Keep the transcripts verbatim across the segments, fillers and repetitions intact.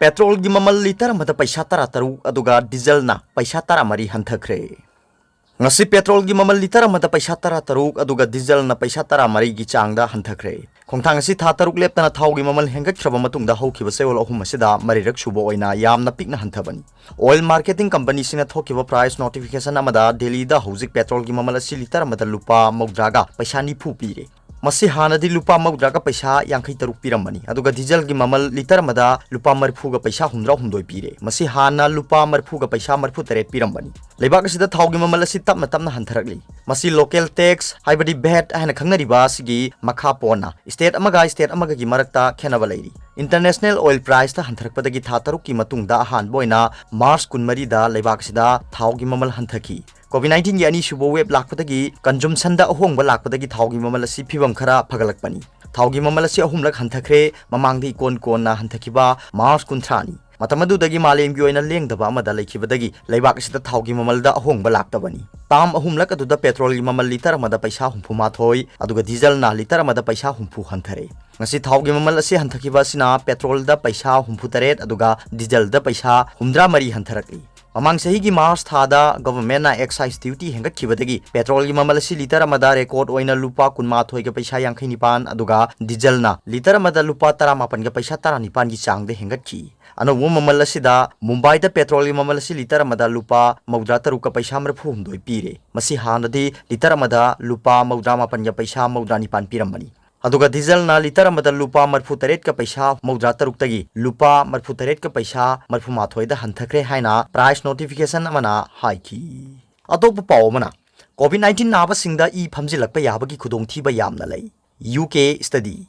ꯄꯦꯇ꯭ꯔꯣꯜꯒꯤ ꯃꯃꯜ ꯂꯤꯇꯔ ꯑꯃꯗ ꯄꯩꯁꯥ ꯇꯔꯥꯇꯔꯨꯛ ꯑꯗꯨꯒ ꯗꯤꯖꯜꯅ ꯄꯩꯁꯥ ꯇꯔꯥꯃꯔꯤ ꯍꯟꯊꯈ꯭ꯔꯦ꯫ ꯉꯁꯤ ꯄꯦꯇ꯭ꯔꯣꯜꯒꯤ ꯃꯃꯜ ꯂꯤꯇꯔ ꯑꯃꯗ ꯄꯩꯁꯥ ꯇꯔꯥꯇꯔꯨꯛ ꯑꯗꯨꯒ ꯗꯤꯖꯜꯅ ꯄꯩꯁꯥ ꯇꯔꯥꯃꯔꯤꯒꯤ ꯆꯥꯡꯗ ꯍꯟꯊꯈ꯭ꯔꯦ꯫ ꯈꯣꯡꯊꯥꯡ ꯑꯁꯤ ꯊꯥ ꯇꯔꯨꯛ ꯂꯦꯞꯇꯅ ꯊꯥꯎꯒꯤ ꯃꯃꯜ ꯍꯦꯟꯒꯠꯈ꯭ꯔꯕ ꯃꯇꯨꯡꯗ ꯍꯧꯈꯤꯕ ꯆꯌꯣꯜ ꯑꯍꯨꯝ ꯑꯁꯤꯗ ꯃꯔꯤꯔꯛ ꯁꯨꯕ ꯑꯣꯏꯅ ꯌꯥꯝꯅ ꯄꯤꯛꯅ ꯍꯟꯊꯕꯅꯤ꯫ Oil marketing companyꯁꯤꯡꯅ ꯊꯣꯛꯈꯤꯕ price notification ꯑꯃꯗ ꯗꯦꯜꯂꯤꯗ ꯍꯧꯖꯤꯛ ꯄꯦꯇ꯭ꯔꯣꯜꯒꯤ ꯃꯃꯜ ꯑꯁꯤ ꯂꯤꯇꯔ ꯑꯃꯗ ꯂꯨꯄꯥ ꯃꯧꯗ꯭ꯔꯥꯒ ꯄꯩꯁꯥ ꯅꯤꯐꯨ ꯄꯤꯔꯦ꯫ ꯃꯁꯤ ꯍꯥꯟꯅꯗꯤ ꯂꯨꯄꯥ ꯃꯧꯗ꯭ꯔꯥꯒ ꯄꯩꯁꯥ ꯌꯥꯡꯈꯩ ꯇꯔꯨꯛ ꯄꯤꯔꯝꯕꯅꯤ, ꯑꯗꯨꯒ ꯗꯤꯖꯜꯒꯤ ꯃꯃꯜ ꯂꯤꯇꯔ ꯑꯃꯗ ꯂꯨꯄꯥ ꯃꯔꯤꯐꯨꯒ ꯄꯩꯁꯥ ꯍꯨꯝꯗ꯭ꯔꯥ ꯍꯨꯝꯗꯣꯏ ꯄꯤꯔꯦ꯫ ꯃꯁꯤ ꯍꯥꯟꯅ ꯂꯨꯄꯥ ꯃꯔꯤꯐꯨꯒ ꯄꯩꯁꯥ ꯃꯔꯤꯐꯨ ꯇꯔꯦꯠ ꯄꯤꯔꯝꯕꯅꯤ꯫ ꯂꯩꯕꯥꯛ ꯑꯁꯤꯗ ꯊꯥꯎꯒꯤ ꯃꯃꯜ ꯑꯁꯤ ꯇꯞꯅ ꯇꯞꯅ ꯍꯟꯊꯔꯛꯂꯤ꯫ ꯃꯁꯤ local tax, ꯍꯥꯏꯕꯗꯤ ꯚꯦꯠ ꯍꯥꯏꯅ ꯈꯪꯅꯔꯤꯕ ꯑꯁꯤꯒꯤ ꯃꯈꯥ ꯄꯣꯟꯅ state ꯑꯃꯒ state ꯑꯃꯒꯒꯤ ꯃꯔꯛꯇ ꯈꯦꯠꯅꯕ ꯂꯩꯔꯤ꯫ International oil priceꯇ ꯍꯟꯊꯔꯛꯄꯗꯒꯤ ꯊꯥ ꯇꯔꯨꯛꯀꯤ ꯃꯇꯨꯡꯗ ꯑꯍꯥꯟꯕ ꯑꯣꯏꯅ March ꯀꯨꯟꯃꯔꯤꯗ ꯂꯩꯕꯥꯛ ꯑꯁꯤꯗ ꯊꯥꯎꯒꯤ ꯃꯃꯜ ꯍꯟꯊꯈꯤ꯫ COVID nineteenꯒꯤ ꯑꯅꯤꯁꯨꯕ wave ꯂꯥꯛꯄꯗꯒꯤ consumptionꯗ ꯑꯍꯣꯡꯕ ꯂꯥꯛꯄꯗꯒꯤ ꯊꯥꯎꯒꯤ ꯃꯃꯜ ꯑꯁꯤ ꯐꯤꯕꯝ ꯈꯔ ꯐꯒꯠꯂꯛꯄꯅꯤ꯫ ꯊꯥꯎꯒꯤ ꯃꯃꯜ ꯑꯁꯤ ꯑꯍꯨꯝꯂꯛ ꯍꯟꯊꯈ꯭ꯔꯦ, ꯃꯃꯥꯡꯗ ꯏꯀꯣꯟ ꯀꯣꯟꯅ ꯍꯟꯊꯈꯤꯕ March ꯀꯨꯟꯊ꯭ꯔꯥꯅꯤ꯫ ꯃꯇꯝ ꯑꯗꯨꯗꯒꯤ ꯃꯥꯂꯦꯝꯒꯤ ꯑꯣꯏꯅ ꯂꯦꯡꯗꯕ ꯑꯃꯗ ꯂꯩꯈꯤꯕꯗꯒꯤ ꯂꯩꯕꯥꯛ ꯑꯁꯤꯗ ꯊꯥꯎꯒꯤ ꯃꯃꯜꯗ ꯑꯍꯣꯡꯕ ꯂꯥꯛꯇꯕꯅꯤ꯫ Term ꯑꯍꯨꯝꯂꯛ ꯑꯗꯨꯗ ꯄꯦꯇ꯭ꯔꯣꯜꯒꯤ ꯃꯃꯜ ꯂꯤꯇꯔ ꯑꯃꯗ ꯄꯩꯁꯥ ꯍꯨꯝꯐꯨ ꯃꯥꯊꯣꯏ, ꯑꯗꯨꯒ ꯗꯤꯖꯜꯅ ꯂꯤꯇꯔ ꯑꯃꯗ ꯄꯩꯁꯥ ꯍꯨꯝꯐꯨ ꯍꯟꯊꯔꯦ꯫ ꯉꯁꯤ ꯊꯥꯎꯒꯤ ꯃꯃꯜ ꯑꯁꯤ ꯍꯟꯊꯈꯤꯕ ꯑꯁꯤꯅ ꯄꯦꯇ꯭ꯔꯣꯜꯗ ꯄꯩꯁꯥ ꯍꯨꯝꯐꯨ ꯇꯔꯦꯠ ꯑꯗꯨꯒ ꯗꯤꯖꯜꯗ ꯄꯩꯁꯥ ꯍꯨꯝꯗ꯭ꯔꯥ ꯃꯔꯤ ꯍꯟꯊꯔꯛꯂꯤ꯫ ꯃꯃꯥꯡ ꯆꯍꯤꯒꯤ March ꯊꯥꯗ governmentꯅ excise duty ꯍꯦꯟꯒꯠꯈꯤꯕꯗꯒꯤ ꯄꯦꯇ꯭ꯔꯣꯜꯒꯤ ꯃꯃꯜ ꯑꯁꯤ ꯂꯤꯇꯔ ꯑꯃꯗ record ꯑꯣꯏꯅ ꯂꯨꯄꯥ ꯀꯨꯟꯃꯥꯊꯣꯏꯒ ꯄꯩꯁꯥ ꯌꯥꯡꯈꯩ ꯅꯤꯄꯥꯟ, ꯑꯗꯨꯒ ꯗꯤꯖꯜꯅ ꯂꯤꯇꯔ ꯑꯃꯗ ꯂꯨꯄꯥ ꯇꯔꯥꯃꯥꯄꯟꯒ ꯄꯩꯁꯥ ꯇꯔꯥꯅꯤꯄꯥꯟꯒꯤ ꯆꯥꯡꯗ ꯍꯦꯟꯒꯠꯈꯤ꯫ ꯑꯅꯧꯕ ꯃꯃꯜ ꯑꯁꯤꯗ ꯃꯨꯝꯕꯥꯏꯗ ꯄꯦꯇ꯭ꯔꯣꯜꯒꯤ ꯃꯃꯜ ꯑꯁꯤ ꯂꯤꯇꯔ ꯑꯃꯗ ꯂꯨꯄꯥ ꯃꯧꯗ꯭ꯔꯥ ꯇꯔꯨꯛꯀ ꯄꯩꯁꯥ ꯃꯔꯤꯐꯨ ꯍꯨꯝꯗꯣꯏ ꯄꯤꯔꯦ꯫ ꯃꯁꯤ ꯍꯥꯟꯅꯗꯤ ꯂꯤꯇꯔ ꯑꯃꯗ ꯂꯨꯄꯥ ꯃꯧꯗ꯭ꯔꯥ ꯃꯥꯄꯟꯒ ꯄꯩꯁꯥ ꯃꯧꯗ꯭ꯔꯥ ꯅꯤꯄꯥꯟ ꯄꯤꯔꯝꯕꯅꯤ꯫ ꯑꯗꯨꯒ ꯗꯤꯖꯜꯅ ꯂꯤꯇꯔ ꯑꯃꯗ ꯂꯨꯄꯥ ꯃꯔꯤꯐꯨ ꯇꯔꯦꯠꯀ ꯄꯩꯁꯥ ꯃꯧꯗ꯭ꯔꯥ ꯇꯔꯨꯛꯇꯒꯤ ꯂꯨꯄꯥ ꯃꯔꯤꯐꯨ ꯇꯔꯦꯠꯀ ꯄꯩꯁꯥ ꯃꯔꯤꯐꯨ ꯃꯥꯊꯣꯏꯗ ꯍꯟꯊꯈ꯭ꯔꯦ ꯍꯥꯏꯅ price notification ꯑꯃꯅ ꯍꯥꯏꯈꯤ꯫ ꯑꯇꯣꯞꯄ ꯄꯥꯎ ꯑꯃꯅ, COVID nineteen ꯅꯥꯕꯁꯤꯡꯗ ꯏ ꯐꯝꯖꯤꯜꯂꯛꯄ ꯌꯥꯕꯒꯤ ꯈꯨꯗꯣꯡꯊꯤꯕ ꯌꯥꯝꯅ ꯂꯩ꯫ U K study꯫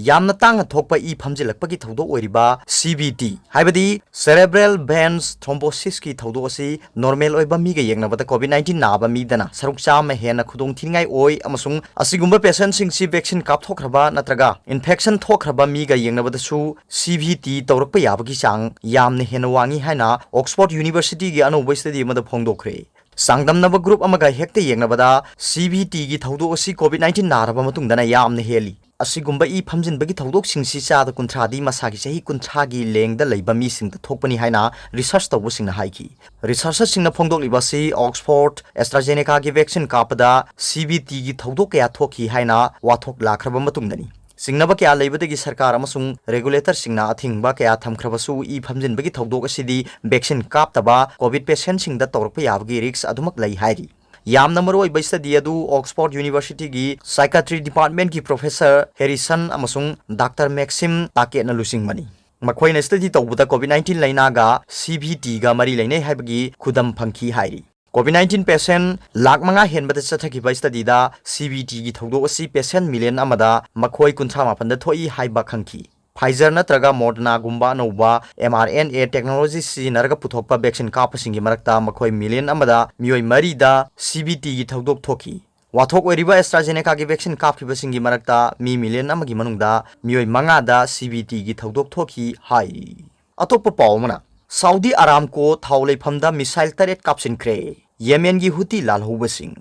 ꯌꯥꯝꯅ ꯇꯥꯡꯅ ꯊꯣꯛꯄ ꯏ ꯐꯝꯖꯤꯜꯂꯛꯄꯒꯤ ꯊꯧꯗꯣꯛ ꯑꯣꯏꯔꯤꯕ C V T, ꯍꯥꯏꯕꯗꯤ cerebral venous thrombosisꯀꯤ ꯊꯧꯗꯣꯛ ꯑꯁꯤ normal ꯑꯣꯏꯕ ꯃꯤꯒ ꯌꯦꯡꯅꯕꯗ COVID nineteen ꯅꯥꯕ ꯃꯤꯗꯅ ꯁꯔꯨꯛ ꯆꯥꯝꯃ ꯍꯦꯟꯅ ꯈꯨꯗꯣꯡꯊꯤꯅꯤꯡꯉꯥꯏ ꯑꯣꯏ, ꯑꯃꯁꯨꯡ ꯑꯁꯤꯒꯨꯝꯕ patientꯁꯤꯡꯁꯤ vaccine ꯀꯥꯞꯊꯣꯛꯈ꯭ꯔꯕ ꯅꯠꯇ꯭ꯔꯒ infection ꯊꯣꯛꯈ꯭ꯔꯕ ꯃꯤꯒ ꯌꯦꯡꯅꯕꯗꯁꯨ C V T ꯇꯧꯔꯛꯄ ꯌꯥꯕꯒꯤ ꯆꯥꯡ ꯌꯥꯝꯅ ꯍꯦꯟꯅ ꯋꯥꯡꯉꯤ ꯍꯥꯏꯅ Oxford Universityꯒꯤ ꯑꯅꯧꯕ study ꯑꯃꯗ ꯐꯣꯡꯗꯣꯛꯈ꯭ꯔꯦ꯫ ꯆꯥꯡꯗꯝꯅꯕ group ꯑꯃꯒ ꯍꯦꯛꯇ ꯌꯦꯡꯅꯕꯗ, C V Tꯒꯤ ꯊꯧꯗꯣꯛ ꯑꯁꯤ COVID nineteen ꯅꯥꯔꯕ ꯃꯇꯨꯡꯗꯅ ꯌꯥꯝꯅ ꯍꯦꯜꯂꯤ꯫ ꯑꯁꯤꯒꯨꯝꯕ ꯏ ꯐꯝꯖꯤꯟꯕꯒꯤ ꯊꯧꯗꯣꯛꯁꯤꯡꯁꯤ ꯆꯥꯗ ꯀꯨꯟꯊ꯭ꯔꯥꯗꯤ ꯃꯁꯥꯒꯤ ꯆꯍꯤ ꯀꯨꯟꯊ꯭ꯔꯥꯒꯤ ꯂꯦꯡꯗ ꯂꯩꯕ ꯃꯤꯁꯤꯡꯗ ꯊꯣꯛꯄꯅꯤ ꯍꯥꯏꯅ ꯔꯤꯁꯔꯆ ꯇꯧꯕꯁꯤꯡꯅ ꯍꯥꯏꯈꯤ꯫ ꯔꯤꯁꯔꯆꯔꯁꯤꯡꯅ ꯐꯣꯡꯗꯣꯛꯂꯤꯕ ꯑꯁꯤ ꯑꯣꯛꯁꯐꯣꯔꯗ ꯑꯦꯁꯇ꯭ꯔꯥꯖꯦꯅꯦꯀꯥꯒꯤ ꯚꯦꯛꯁꯤꯟ ꯀꯥꯞꯄꯗ ꯁꯤ ꯕꯤ ꯇꯤꯒꯤ ꯊꯧꯗꯣꯛ ꯀꯌꯥ ꯊꯣꯛꯈꯤ ꯍꯥꯏꯅ ꯋꯥꯊꯣꯛ ꯂꯥꯛꯈ꯭ꯔꯕ ꯃꯇꯨꯡꯗꯅꯤ꯫ ꯆꯤꯡꯅꯕ ꯀꯌꯥ ꯂꯩꯕꯗꯒꯤ ꯁꯔꯀꯥꯔ ꯑꯃꯁꯨꯡ ꯔꯦꯒꯨꯂꯦꯇꯔꯁꯤꯡꯅ ꯑꯊꯤꯡꯕ ꯀꯌꯥ ꯊꯝꯈ꯭ꯔꯕꯁꯨ, ꯏ ꯐꯝꯖꯤꯟꯕꯒꯤ ꯊꯧꯗꯣꯛ ꯑꯁꯤꯗꯤ ꯚꯦꯛꯁꯤꯟ ꯀꯥꯞꯇꯕ ꯀꯣꯚꯤꯗ ꯄꯦꯁꯦꯟꯠꯁꯤꯡꯗ ꯇꯧꯔꯛꯄ ꯌꯥꯕꯒꯤ ꯔꯤꯁ꯭ꯛ ꯑꯗꯨꯃꯛ ꯂꯩ ꯍꯥꯏꯔꯤ꯫ ꯌꯥꯝꯅ ꯃꯔꯨꯑꯣꯏꯕ ꯁ꯭ꯇꯗꯤ ꯑꯗꯨ ꯑꯣꯛꯁꯐꯣꯔꯗ ꯌꯨꯅꯤꯚꯔꯁꯤꯇꯤꯒꯤ ꯁꯥꯏꯀꯥꯇ꯭ꯔꯤ ꯗꯤꯄꯥꯔꯠꯃꯦꯟꯠꯀꯤ ꯄ꯭ꯔꯣꯐꯦꯁꯔ ꯍꯦꯔꯤꯁꯟ ꯑꯃꯁꯨꯡ ꯗꯥꯛꯇꯔ ꯃꯦꯛꯁꯤꯝ ꯇꯥꯀꯦꯠꯅ ꯂꯨꯆꯤꯡꯕꯅꯤ꯫ ꯃꯈꯣꯏꯅ ꯁ꯭ꯇꯗꯤ ꯇꯧꯕꯗ ꯀꯣꯚꯤꯗ ꯅꯥꯏꯟꯇꯤꯟ ꯂꯩꯅꯥꯒ ꯁꯤ ꯚꯤ ꯇꯤꯒ ꯃꯔꯤ ꯂꯩꯅꯩ ꯍꯥꯏꯕꯒꯤ ꯈꯨꯗꯝ ꯐꯪꯈꯤ ꯍꯥꯏꯔꯤ꯫ ꯀꯣꯚꯤꯗ ꯅꯥꯏꯟꯇꯤꯟ ꯄꯦꯁꯦꯟꯠ ꯂꯥꯈ ꯃꯉꯥ ꯍꯦꯟꯕꯗ ꯆꯠꯊꯈꯤꯕ ꯁ꯭ꯇꯗꯤꯗ ꯁꯤ ꯚꯤ ꯇꯤꯒꯤ ꯊꯧꯗꯣꯛ ꯑꯁꯤ ꯄꯦꯁꯦꯟꯠ ꯃꯤꯂꯤꯌꯟ ꯑꯃꯗ ꯃꯈꯣꯏ ꯀꯨꯟꯊ꯭ꯔꯥ ꯃꯥꯄꯟꯗ ꯊꯣꯛꯏ ꯍꯥꯏꯕ ꯈꯪꯈꯤ꯫ ꯐꯥꯏꯖꯔ ꯅꯠꯇ꯭ꯔꯒ ꯃꯣꯗꯔꯅꯥꯒꯨꯝꯕ ꯑꯅꯧꯕ M R N A technology ꯁꯤꯖꯤꯟꯅꯔꯒ ꯄꯨꯊꯣꯛꯄ ꯚꯦꯛꯁꯤꯟ ꯀꯥꯞꯄꯁꯤꯡꯒꯤ ꯃꯔꯛꯇ ꯃꯈꯣꯏ ꯃꯤꯂꯤꯌꯟ ꯑꯃꯗ ꯃꯤꯑꯣꯏ ꯃꯔꯤꯗ ꯁꯤ ꯚꯤ ꯇꯤꯒꯤ ꯊꯧꯗꯣꯛ ꯊꯣꯛꯈꯤ꯫ ꯋꯥꯊꯣꯛ ꯑꯣꯏꯔꯤꯕ AstraZenecaꯒꯤ ꯚꯦꯛꯁꯤꯟ ꯀꯥꯞꯈꯤꯕꯁꯤꯡꯒꯤ ꯃꯔꯛꯇ ꯃꯤ ꯃꯤꯂꯤꯌꯟ ꯑꯃꯒꯤ ꯃꯅꯨꯡꯗ ꯃꯤꯑꯣꯏ ꯃꯉꯥꯗ ꯁꯤ ꯚꯤ ꯇꯤꯒꯤ ꯊꯧꯗꯣꯛ ꯊꯣꯛꯈꯤ ꯍꯥꯏꯔꯤ꯫ ꯑꯇꯣꯞꯄ ꯄꯥꯎ ꯑꯃꯅ, ꯁꯥꯎꯗꯤ ꯑꯔꯥꯝꯀꯣ ꯊꯥꯎ ꯂꯩꯐꯝꯗ ꯃꯤꯁꯥꯏꯜ ꯇꯔꯦꯠ ꯀꯥꯞꯁꯤꯟꯈ꯭ꯔꯦ꯫ ꯌꯦꯃꯦꯟꯒꯤ ꯍꯨꯇꯤ ꯂꯥꯜꯍꯧꯕꯁꯤꯡ꯫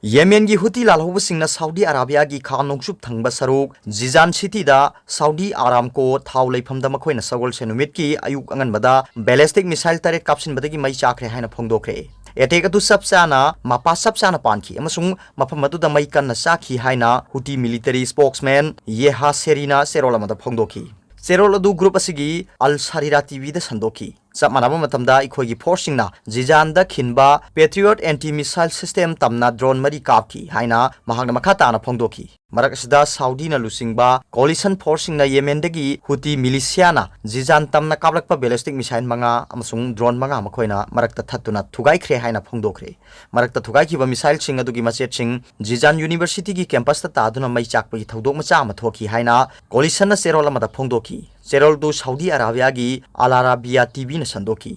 ꯌꯦꯃꯦꯟꯒꯤ ꯍꯨꯇꯤ ꯂꯥꯜꯍꯧꯕꯁꯤꯡꯅ ꯁꯥꯎꯗꯤ ꯑꯔꯥꯕꯤꯌꯥꯒꯤ ꯈꯥ ꯅꯣꯡꯆꯨꯞ ꯊꯪꯕ ꯁꯔꯨꯛ ꯖꯤꯖꯥꯟ ꯁꯤꯇꯤꯗ ꯁꯥꯎꯗꯤ ꯑꯔꯥꯝꯀꯣ ꯊꯥꯎ ꯂꯩꯐꯝꯗ ꯃꯈꯣꯏꯅ ꯁꯒꯣꯜꯁꯦꯟ ꯅꯨꯃꯤꯠꯀꯤ ꯑꯌꯨꯛ ꯑꯉꯟꯕꯗ ꯕꯦꯂꯦꯁꯇꯤꯛ ꯃꯤꯁꯥꯏꯜ ꯇꯔꯦꯠ ꯀꯥꯞꯁꯤꯟꯕꯗꯒꯤ ꯃꯩ ꯆꯥꯛꯈ꯭ꯔꯦ ꯍꯥꯏꯅ ꯐꯣꯡꯗꯣꯛꯈ꯭ꯔꯦ꯫ ꯑꯦꯇꯦꯛ ꯑꯗꯨ ꯆꯞ ꯆꯥꯅ ꯃꯄꯥ ꯆꯞ ꯆꯥꯅ ꯄꯥꯟꯈꯤ ꯑꯃꯁꯨꯡ ꯃꯐꯝ ꯑꯗꯨꯗ ꯃꯩ ꯀꯟꯅ ꯆꯥꯛꯈꯤ ꯍꯥꯏꯅ ꯍꯨꯇꯤ ꯃꯤꯂꯤꯇꯔꯤ ꯁ꯭ꯄꯣꯛꯁꯃꯦꯟ ꯌꯦꯍꯥ ꯁꯦꯔꯤꯅ ꯆꯦꯔꯣꯜ ꯑꯃꯗ ꯐꯣꯡꯗꯣꯛꯈꯤ꯫ ꯆꯦꯔꯣꯜ ꯑꯗꯨ ꯒ꯭ꯔꯨꯞ ꯑꯁꯤꯒꯤ ꯑꯜ ꯁꯥꯔꯤꯔꯥ ꯇꯤꯚꯤꯗ ꯁꯟꯗꯣꯛꯈꯤ꯫ ꯆꯞ ꯃꯥꯟꯅꯕ ꯃꯇꯝꯗ ꯑꯩꯈꯣꯏꯒꯤ ꯐꯣꯔꯁꯁꯤꯡꯅ ꯖꯤꯖꯥꯟꯗ ꯈꯤꯟꯕ ꯄꯦꯇ꯭ꯔꯤꯌꯣꯠ ꯑꯦꯟꯇꯤ ꯃꯤꯁꯥꯏꯜ ꯁꯤꯁꯇꯦꯝ ꯇꯝꯅ ꯗ꯭ꯔꯣꯟ ꯃꯔꯤ ꯀꯥꯞꯈꯤ ꯍꯥꯏꯅ ꯃꯍꯥꯛꯅ ꯃꯈꯥ ꯇꯥꯅ ꯐꯣꯡꯗꯣꯛꯈꯤ꯫ ꯃꯔꯛ ꯑꯁꯤꯗ ꯁꯥꯎꯗꯤꯅ ꯂꯨꯆꯤꯡꯕ ꯀꯣꯂꯤꯁꯟ ꯐꯣꯔꯁꯁꯤꯡꯅ ꯌꯦꯃꯦꯟꯗꯒꯤ ꯍꯨꯇꯤ ꯃꯤꯂꯤꯁꯤꯌꯥꯅ ꯖꯤꯖꯥꯟ ꯇꯝꯅ ꯀꯥꯞꯂꯛꯄ ꯕꯦꯂꯤꯁꯇꯤꯛ ꯃꯤꯁꯥꯏꯜ ꯃꯉꯥ ꯑꯃꯁꯨꯡ ꯗ꯭ꯔꯣꯟ ꯃꯉꯥ ꯃꯈꯣꯏꯅ ꯃꯔꯛꯇ ꯊꯠꯇꯨꯅ ꯊꯨꯒꯥꯏꯈ꯭ꯔꯦ ꯍꯥꯏꯅ ꯐꯣꯡꯗꯣꯛꯈ꯭ꯔꯦ꯫ ꯃꯔꯛꯇ ꯊꯨꯒꯥꯏꯈꯤꯕ ꯃꯤꯁꯥꯏꯜꯁꯤꯡ ꯑꯗꯨꯒꯤ ꯃꯆꯦꯠꯁꯤꯡ ꯖꯤꯖꯥꯟ ꯌꯨꯅꯤꯚꯔꯁꯤꯇꯤꯒꯤ ꯀꯦꯝꯄꯁꯇ ꯇꯥꯗꯨꯅ ꯃꯩ ꯆꯥꯛꯄꯒꯤ ꯊꯧꯗꯣꯛ ꯃꯆꯥ ꯑꯃ ꯊꯣꯛꯈꯤ ꯍꯥꯏꯅ ꯀꯣꯂꯤꯁꯟꯅ ꯆꯦꯔꯣꯜ ꯑꯃꯗ ꯐꯣꯡꯗꯣꯛꯈꯤ꯫ ꯆꯦꯔꯣꯜꯗꯨ ꯁꯥꯎꯗꯤ ꯑꯔꯥꯕꯤꯌꯥꯒꯤ ꯑꯜ ꯑꯔꯥꯕꯤꯌꯥ ꯇꯤꯚꯤꯅ ꯁꯟꯗꯣꯛꯈꯤ꯫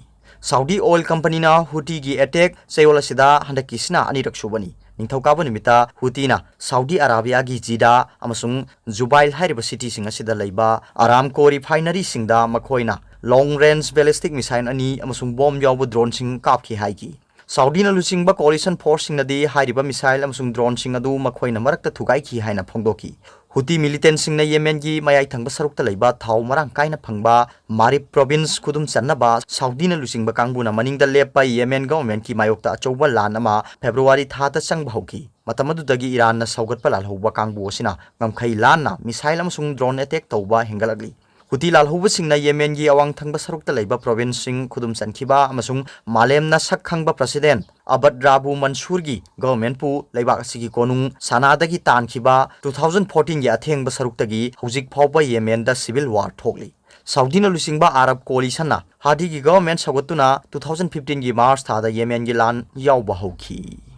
ꯁꯥꯎꯗꯤ ꯑꯣꯏꯜ ꯀꯝꯄꯅꯤꯅ ꯍꯨꯇꯤꯒꯤ ꯑꯦꯇꯦꯛ ꯆꯌꯣꯜ ꯑꯁꯤꯗ ꯍꯟꯗꯛꯀꯤꯁꯤꯅ ꯑꯅꯤꯔꯛ ꯁꯨꯕꯅꯤ꯫ ꯅꯤꯡꯊꯧꯀꯥꯕ ꯅꯨꯃꯤꯠꯇ ꯍꯨꯇꯤꯅ ꯁꯥꯎꯗꯤ ꯑꯔꯥꯕꯤꯌꯥꯒꯤ ꯖꯤꯗꯥ ꯑꯃꯁꯨꯡ ꯖꯨꯕꯥꯏꯜ ꯍꯥꯏꯔꯤꯕ ꯁꯤꯇꯤꯁꯤꯡ ꯑꯁꯤꯗ ꯂꯩꯕ ꯑꯔꯥꯝꯀꯣ ꯔꯤꯐꯥꯏꯅꯔꯤꯁꯤꯡꯗ ꯃꯈꯣꯏꯅ ꯂꯣꯡ ꯔꯦꯟꯖ ꯕꯦꯂꯤꯁꯇꯤꯛ ꯃꯤꯁꯥꯏꯜ ꯑꯅꯤ ꯑꯃꯁꯨꯡ ꯕꯣꯝ ꯌꯥꯎꯕ ꯗ꯭ꯔꯣꯟꯁꯤꯡ ꯀꯥꯞꯈꯤ ꯍꯥꯏꯈꯤ꯫ ꯁꯥꯎꯗꯤꯅ ꯂꯨꯆꯤꯡꯕ coalition forceꯁꯤꯡꯅꯗꯤ ꯍꯥꯏꯔꯤꯕ missile ꯑꯃꯁꯨꯡ droneꯁꯤꯡ ꯑꯗꯨ ꯃꯈꯣꯏꯅ ꯃꯔꯛꯇ ꯊꯨꯒꯥꯏꯈꯤ ꯍꯥꯏꯅ ꯐꯣꯡꯗꯣꯛꯈꯤ꯫ ꯍꯨꯇꯤ militantꯁꯤꯡꯅ ꯌꯦꯃꯦꯟꯒꯤ ꯃꯌꯥꯏ ꯊꯪꯕ ꯁꯔꯨꯛꯇ ꯂꯩꯕ ꯊꯥꯎ ꯃꯔꯥꯡ ꯀꯥꯏꯅ ꯐꯪꯕ ꯃꯥꯔꯤꯕ province ꯈꯨꯗꯨꯝ ꯆꯟꯅꯕ ꯁꯥꯎꯗꯤꯅ ꯂꯨꯆꯤꯡꯕ ꯀꯥꯡꯕꯨꯅ ꯃꯅꯤꯡꯗ ꯂꯦꯞꯄ ꯌꯦꯃꯦꯟ governmentꯀꯤ ꯃꯥꯌꯣꯛꯇ ꯑꯆꯧꯕ ꯂꯥꯟ ꯑꯃ February ꯊꯥꯗ ꯆꯪꯕ ꯍꯧꯈꯤ꯫ ꯃꯇꯝ ꯑꯗꯨꯗꯒꯤ ꯏꯔꯥꯟꯅ ꯁꯧꯒꯠꯄ ꯂꯥꯜꯍꯧꯕ ꯀꯥꯡꯕꯨ ꯑꯁꯤꯅ ꯉꯝꯈꯩ ꯂꯥꯟꯅ missile ꯑꯃꯁꯨꯡ drone attack ꯇꯧꯕ ꯍꯦꯟꯒꯠꯂꯛꯂꯤ꯫ ꯍꯨꯇꯤ ꯂꯥꯜꯍꯧꯕꯁꯤꯡꯅ ꯌꯦꯃꯦꯟꯒꯤ ꯑꯋꯥꯡ ꯊꯪꯕ ꯁꯔꯨꯛꯇ ꯂꯩꯕ provinceꯁꯤꯡ ꯈꯨꯗꯨꯝ ꯆꯟꯈꯤꯕ ꯑꯃꯁꯨꯡ ꯃꯥꯂꯦꯝꯅ ꯁꯛ ꯈꯪꯕ president ꯑꯕꯗ ꯔꯥꯕꯨ ꯃꯟꯁꯨꯔꯒꯤ governmentꯄꯨ ꯂꯩꯕꯥꯛ ꯑꯁꯤꯒꯤ ꯀꯣꯅꯨꯡ ꯁꯅꯥꯗꯒꯤ ꯇꯥꯟꯈꯤꯕ two thousand fourteenꯒꯤ ꯑꯊꯦꯡꯕ ꯁꯔꯨꯛꯇꯒꯤ ꯍꯧꯖꯤꯛ ꯐꯥꯎꯕ ꯌꯦꯃꯦꯟꯗ civil war ꯊꯣꯛꯂꯤ꯫ ꯁꯥꯎꯗꯤꯅ ꯂꯨꯆꯤꯡꯕ Arab coalitionꯅ ꯍꯥꯗꯤꯒꯤ government ꯁꯧꯒꯠꯇꯨꯅ two thousand fifteenꯒꯤ March ꯊꯥꯗ ꯌꯦꯃꯦꯟꯒꯤ ꯂꯥꯟ ꯌꯥꯎꯕ ꯍꯧꯈꯤ꯫